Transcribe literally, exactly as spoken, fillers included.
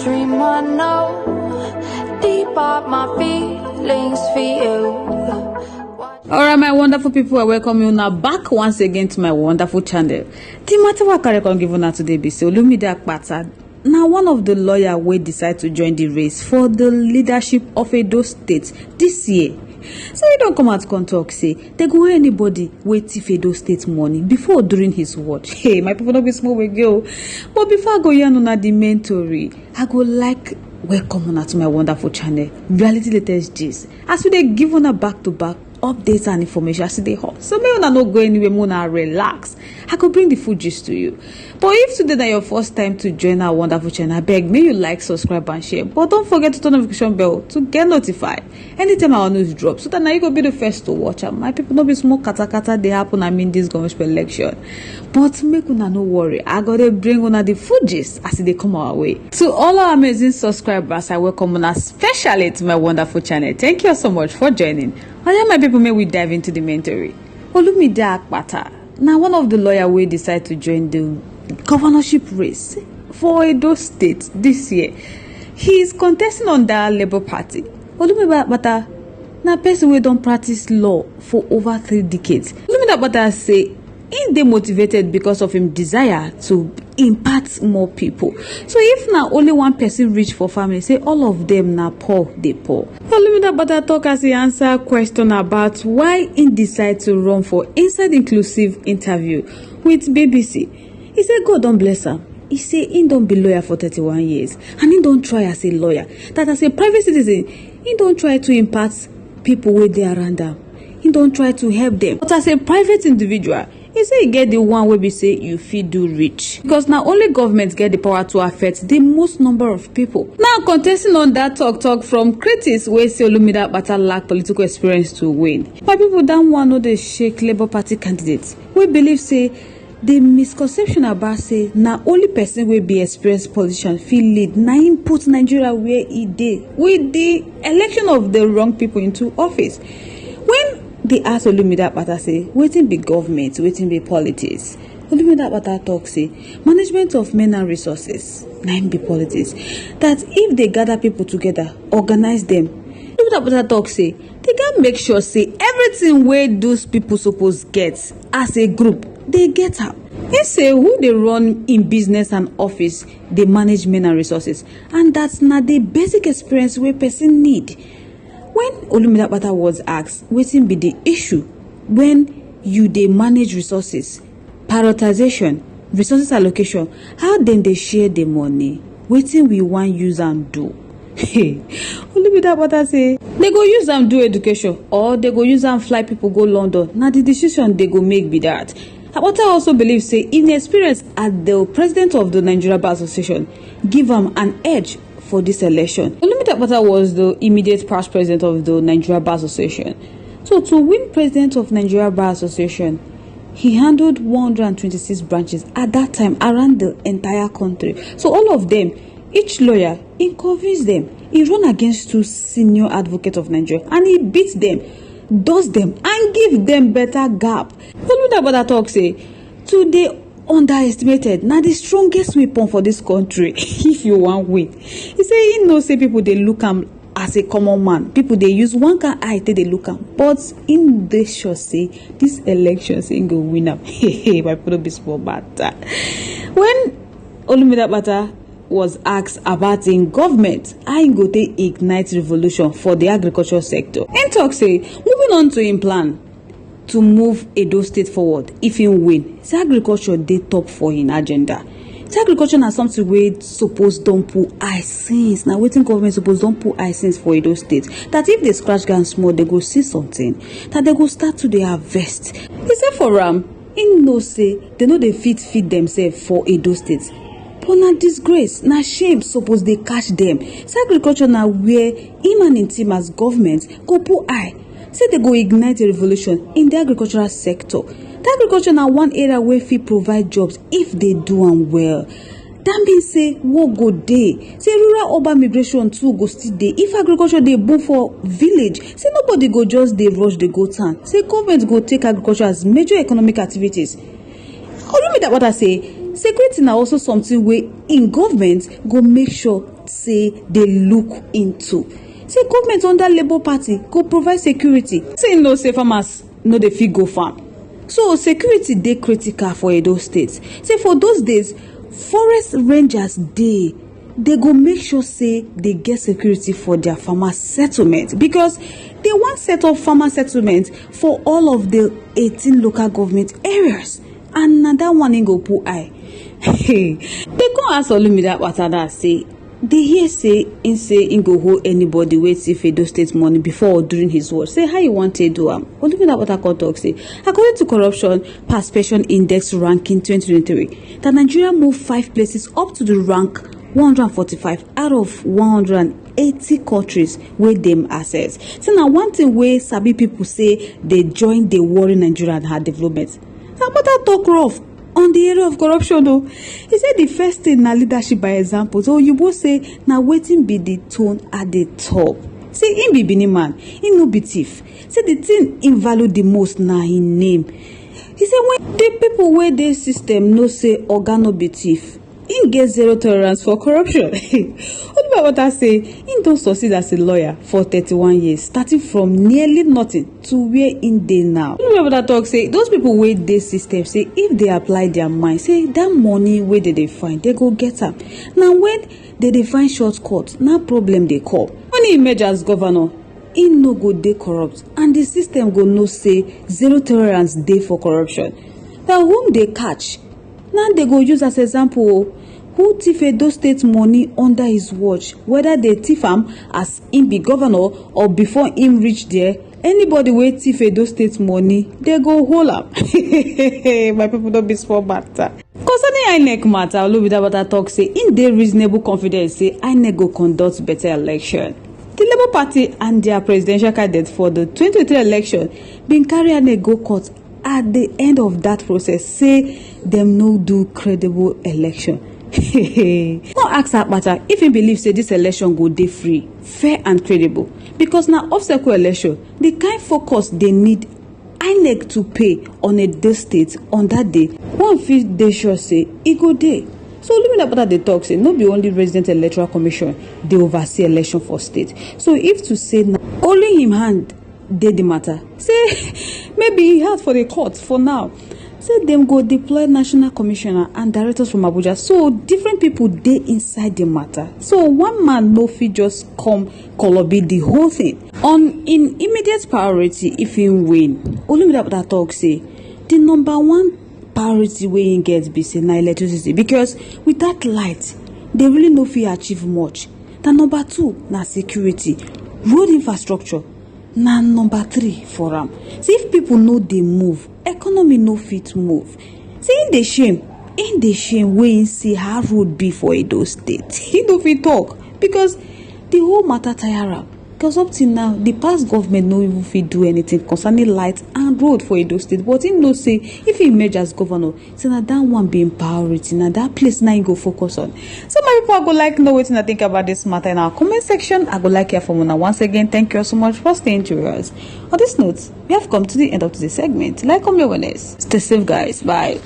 Dream I know, deep up my feelings for you. All right, my wonderful people, I welcome you now back once again to my wonderful channel. The matter wey I carry come give una today be say Olumide Akpata na one of the lawyer wey decide to join the race for the leadership of Edo State this year. So he don come out come talk say they go anybody wey thief Edo State money before or during his watch. Hey, my people, no be small we go. But before I go yarn una the main tori, I go like welcome una to my wonderful channel, Reality Latest Gist. As we dey give una back to back updates and information as e dey hot. So make una no go anywhere, make una relax. I go bring the full gist to you. But if today na your first time to join our wonderful channel, abeg make you like, subscribe and share. But don't forget to turn notification bell to get notified anytime our news drop, so that now you go be the first to watch am. My people, no be small kata kata dey happen amid this government election. But make una no worry, I go dey bring una the full gist as e dey come our way. To all our amazing subscribers, I welcome una specially to my wonderful channel. Thank you so much for joining. Oya, my people, make we dive into the main tori. Olumide Akpata na one of the lawyer wey decide to join the governorship race for Edo State this year. He is contesting under Labour Party. Olumide Akpata na person wey don practice law for over three decades. Olumide Akpata say im dey motivated because of im desire to impact more people. So if na only one person rich for family, say all of them na poor dey poor. Olumide Akpata talk as he answer question about why he decide to run for inside inclusive interview with B B C. He say God don bless am. He say he don be lawyer for thirty-one years and he don try as a lawyer, that as a private citizen, he don try to impact people wey dey around am. He don try to help them. But as a private individual, he say he get the one wey be say you fit do reach, because na only government get the power to affect the most number of people. Now, contesting on that talk talk from critics wey say Olumide Akpata lack political experience to win. My people, that one no dey shake Labour Party candidates wey believe say the misconception about say na only person wey be experienced politician fit lead na im put Nigeria where e dey with the election of the wrong people into office. When they ask Olumide Akpata say wetin be government, wetin be politics, Olumide Akpata talk say management of men and resources na im be politics. That if they gather people together, organize them, Olumide Akpata talk say they gats make sure say everything wey those people suppose get as a group, they get am. He say who dey run im business and office dey manage men and resources, and that na the basic experience wey person need. When Olumide Akpata was asked wetin be the issue when you dey manage resources, prioritization, resources allocation, how dem dey share the money, wetin we wan use am do? Hey, Olumide Akpata say they go use am do education or they go use am fly people go London. Na the decision they go make be that. Akpata also believe say im experience as the president of the Nigeria Bar Association give am an edge for this election. Olumide Akpata was the immediate past president of the Nigeria Bar Association. So to win president of Nigeria Bar Association, he handled one hundred and twenty-six branches at that time around the entire country. So all of them, each lawyer, he convinced them. He run against two senior advocates of Nigeria and he beat them, dust them, and give them better gap. Olumide Akpata talk say to dey underestimated na the strongest weapon for this country if you wan win. He say he know say people dey look am as a common man, people dey use one kind eye take dey look am, but he dey sure say this election say he go win am. Hey, hey, my people, no be small matter. When Olumide Akpata was asked about im government, how im go take ignite revolution for the agriculture sector, im talk say moving on to im plan to move Edo State forward if im win, say agriculture dey top for im agenda. Say agriculture na something wey suppose don put eye since, na wetin government suppose don put eye since for Edo State, that if they scratch ground small, they go see something, that they go start to dey harvest. He say for am, he know say they no dey fit feed themselves for Edo State. But na disgrace, na shame suppose dey catch them. Say agriculture na where him and him team as government go put eye. Say they go ignite a revolution in the agricultural sector. The agriculture na one area wey fit provide jobs if they do am well. That mean say work go dey. Say rural urban migration too go still dey. If agriculture dey boom for village, say nobody go just dey rush dey go town. Say government go take agriculture as major economic activities. Olumide Akpata say Security na also something wey im government go make sure say dey look into. Say government under Labour Party go provide security. Say im know say farmers no dey fit go farm. So security dey critical for Edo State. Say for those days, forest rangers dey, dey go make sure say dey get security for their farmer settlement, because dey wan set up farmer settlement for all of the eighteen local government areas, and na that one im go put eye. Hey, dey come ask Olumide Akpata that say dey hear say im say im go hold anybody wey thief Edo State money before or during his watch. Say how you wan take do am? Olumide Akpata come talk say, according to Corruption Perception Index ranking twenty twenty-three, that Nigeria move five places up to the rank one hundred forty-five out of one hundred eighty countries wey dem assess. Say na one thing wey sabi people say dey join dey worry Nigeria and her development. Akpata talk rough on the area of corruption o. He say the first thing na leadership by example. So oyibo say na wetin be the tone at the top. Say im be Benin man, im no be thief. Say the thing im value the most na im name. He say when the people wey dey system know say oga no be thief, im get zero tolerance for corruption. Olumide Akpata say im don succeed as a lawyer for thirty-one years, starting from nearly nothing to where im dey now. Olumide Akpata talk say those people wey dey system say if dey apply their mind, say that money wey dey dey find, dey go get am. Na when dey dey find shortcut, na problem dey come. When he emerge as governor, he no go dey corrupt, and the system go know say zero tolerance dey for corruption. Na whom dey catch, na dey go use as example o. Who thief Edo State money under his watch, whether dey thief am as im be governor or before im reach there, anybody wey thief Edo State money, dey go hold am. My people, no be small matter. Concerning inec matter, Olumide Akpata talk say im dey reasonable confidence say inec go conduct better election. The Labour Party and their presidential candidate for the twenty twenty-three election bin carry inec go court at the end of that process, say dem no do credible election. No ask Akpata if he believe say this election go dey free, fair and credible, because na obstacle election. The kind focus dey need inec to pay on Edo State on that day, one fit dey sure say e go dey. So Olumide Akpata dey talk say no be only Resident Electoral Commission dey oversee election for state. So if to say na only him hand dey the matter, say maybe he hard for the court for now. Say dem go deploy national commissioner and directors from Abuja, so different people dey inside the matter. So one man no fit just come kolobi the whole thing. On im immediate priority, if im win, Olumide Akpata talk say the number one priority wey im get be say na electricity, because without light, they really no fit achieve much. Na number two na security, road infrastructure na number three for am. Say if people no dey move, economy no fit move. Say im dey shame, im dey shame wey im see how road be for Edo State. He no fit talk because the whole matter tire am. Because up till now, the past government no even fit do anything concerning light and road for Edo State. But im know say if he emerge as governor, say na that one be im priority, na that place na im go focus on. So my people, I go like know wetin I think about this matter in our comment section. I go like hear from una. Once again, thank you all so much for staying curious. On this note, we have come to the end of today's segment. Like, comment, awareness. Stay safe, guys. Bye.